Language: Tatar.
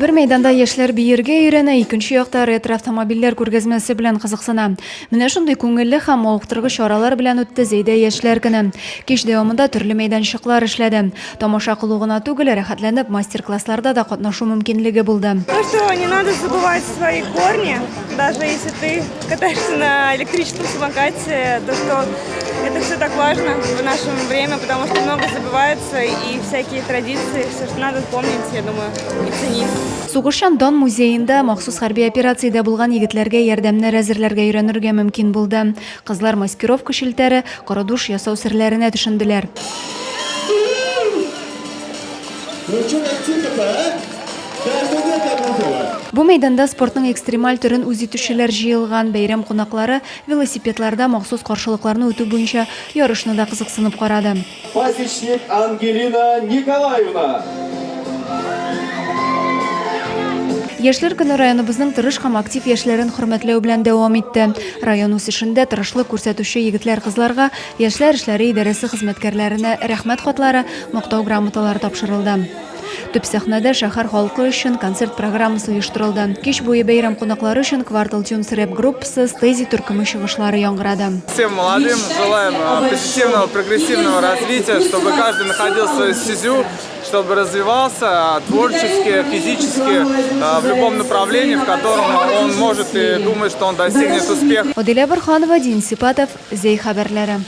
Бер мәйданда яшьләр биергә өйрәнә, икенче якта ретро-автомобильләр күргәзмәсе белән кызыксына. Менә шундый күңелле һәм мавыктыргыч чаралар белән үтте Зәйдә яшьләр көне. Кич дәвамында төрле мәйданчыклар эшләде. Тамаша кылу гына түгел, рәхәтләнеп мастер-классларда да катнашу мөмкинлеге булды. То, что не надо забывать свои корни, даже если ты катаешься на электрическом самокате, то, что это все так важно в наше время, потому что много забывается и всякие традиции, все, что надо помнить, я думаю, и ценить. Сугышчан дан музеенда махсус хәрби операциядә булган егетләргә ярдәмнәр әзерләргә өйрәнергә мөмкин булды. Кызлар маскировка челтәре, коры душ ясау серләренә төшенделәр. Бу мәйданда спортның экстремаль төрен үз итүчеләр җыелган. Бәйрәм кунаклары велосипедларда махсус каршылыкларны үтү буенча ярышны да кызыксынып карады. Пасечник Ангелина Николаевна. Яшьләр көне районыбызның тырыш һәм актив яшьләрен хөрмәтләү белән дәвам итте. Район үсешендә тырышлык күрсәтүче егетләр-кызларга Яшьләр эшләре идарәсе хезмәткәрләренә Рәхмәт хатлары, Мактау грамоталары тапшырылды. Төп сәхнәдә шәһәр халкы өчен концерт программасы оештырылды. Кич буе бәйрәм кунаклары өчен Квартал Тюнс рэп-группасы, Стези төркеме чыгышлары яңгырады. Всем молодым желаем позитивного, прогрессивного развития, чтобы каждый находил свою стезю, чтобы развивался творчески, физически, в любом направлении, в котором он может и думает, что он достигнет успеха. Адилә Борһанова, Дин Сипатов, Зәй хәбәрләре.